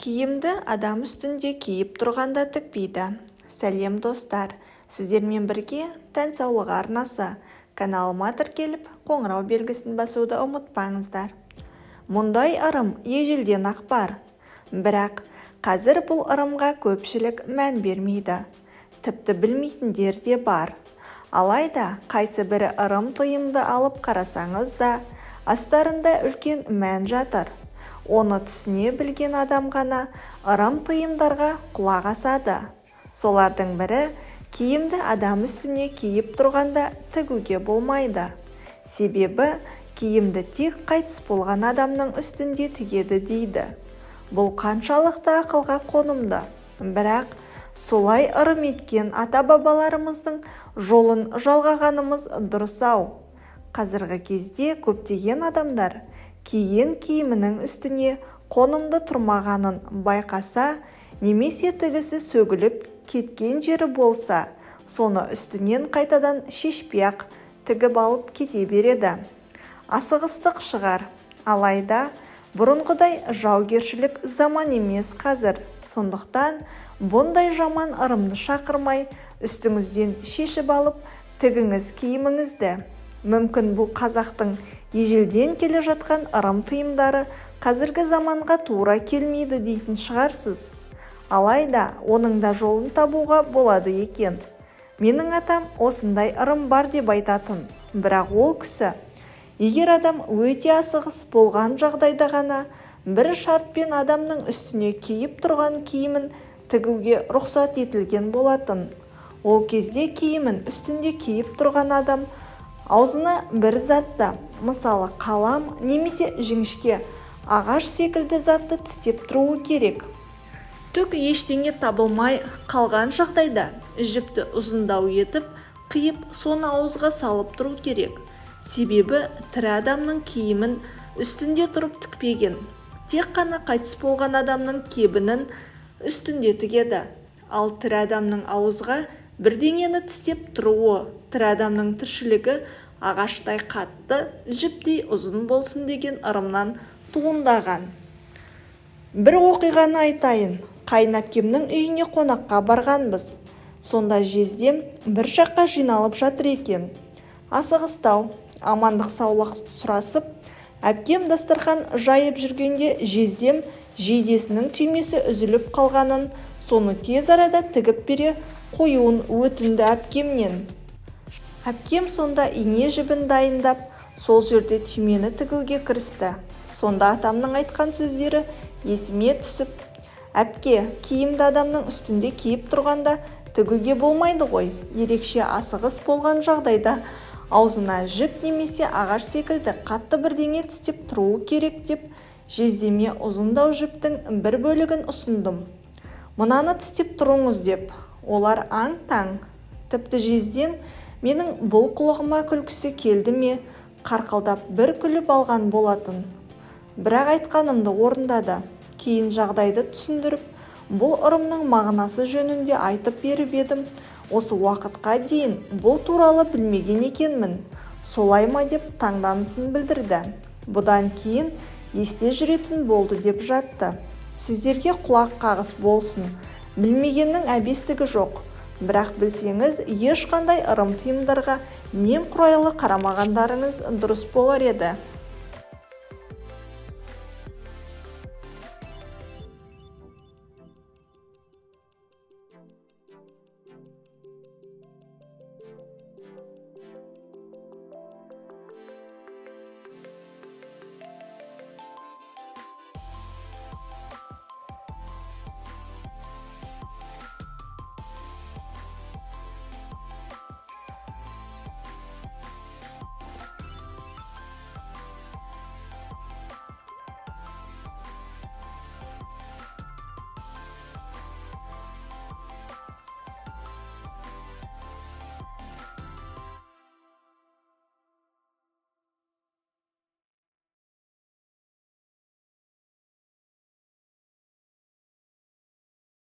Киімді адам үстінде киіп тұрғанда тікпейді. Сәлем, достар! Сіздермен бірге Тән саулығы арнасы. Каналыма тіркеліп, қоңырау белгісін басуды ұмытпаңыздар. Мұндай ырым ежелден-ақ бар. Бірақ қазір бұл ырымға көпшілік мән бермейді. Тіпті білмейтіндер де бар. Алайда қайсы бірі ырым-тыйымды алып қарасаңыз да, астарында үлкен мән жатыр. Оны түсіне білген адам ғана ырым-тыйымдарға құлақ асады. Солардың бірі киімді адам үстіне киіп тұрғанда тігуге болмайды. Себебі киімді тек қайтыс болған адамның үстінде тігеді дейді. Бұл қаншалықты ақылға қонымды. Бірақ солай ырым еткен ата-бабаларымыздың жолын жалғағанымыз дұрыс-ау. Қазіргі кезде көптеген адамдар киген киімінің үстіне қонымды тұрмағанын байқаса немесе тігісі сөгіліп кеткен жері болса, соны үстінен қайтадан шешпей-ақ тігіп алып кете береді. Асығыстық шығар. Алайда бұрынғыдай жаугершілік заман емес қазір. Сондықтан бұндай жаман ырымды шақырмай, үстіңізден шешіп алып, тігіңіз киіміңізді. Мүмкін, бұл қазақтың ежелден келе жатқан ырым-тыйымдары қазіргі заманға тура келмейді дейтін шығарсыз. Алайда оның да жолын табуға болады екен. Менің атам осындай ырым бар деп айтатын. Бірақ ол кісі егер адам өте асығыс болған жағдайда ғана бір шартпен адамның үстіне киіп тұрған киімін тігуге рұқсат етілген болатын. Ол кезде киімін үстінде киіп тұрған адам аузына бір затты, мысалы, қалам немесе жіңішке ағаш секілді затты тістеп тұруы керек. Түк ештеңе табылмай қалған жағдайда жіпті ұзындау етіп қиып, соны ауызға салып тұру керек. Себебі тірі адамның киімін үстінде тұрып тікпеген. Тек қана қайтыс болған адамның кебінін үстінде тігеді. Ал тірі адамның ауызға бірдеңені тістеп тұруы тірі адамның тіршілігі ағаштай қатты, жіптей ұзын болсын деген ырымнан туындаған. Бір оқиғаны айтайын. Қайын әпкемнің үйіне қонаққа барғанбыз. Сонда жездем бір жаққа жиналып жатыр екен. Асығыстау, амандық-саулық сұрасып, әпкем дастархан жайып жүргенде жездем жейдесінің түймесі үзіліп қалғанын, соны тез арада тігіп бере қоюын өтінді әпкемнен. Әпкем сонда ине жібін дайындап, сол жерде түймені тігуге кірісті. Сонда атамның айтқан сөздері есіме түсіп, әпке, киімді адамның үстінде киіп тұрғанда тігуге болмайды ғой, ерекше асығыс болған жағдайда аузына жіп немесе ағаш секілді қатты бірдеңе тістеп тұруы керек деп жездеме ұзындау жіптің бір бөлігін ұсындым. Мынаны тістеп тұрыңыз деп. Олар аң-таң. Тіпті жездем менің бұл қылығыма күлкісі келді ме, қарқылдап бір күліп алған болатын. Бірақ айтқанымды орындады. Кейін жағдайды түсіндіріп, бұл ырымның мағынасы жөнінде айтып беріп едім, осы уақытқа дейін бұл туралы білмеген екенмін, солай ма деп таңданысын білдірді. Бұдан кейін есте жүретін болды деп жатты. Сіздерге құлақ қағыс болсын. Білмегеннің әбестігі жоқ. Бірақ білсеңіз, ешқандай ырым-тыйымдарға немқұрайлы қарамағандарыңыз дұрыс болар еді.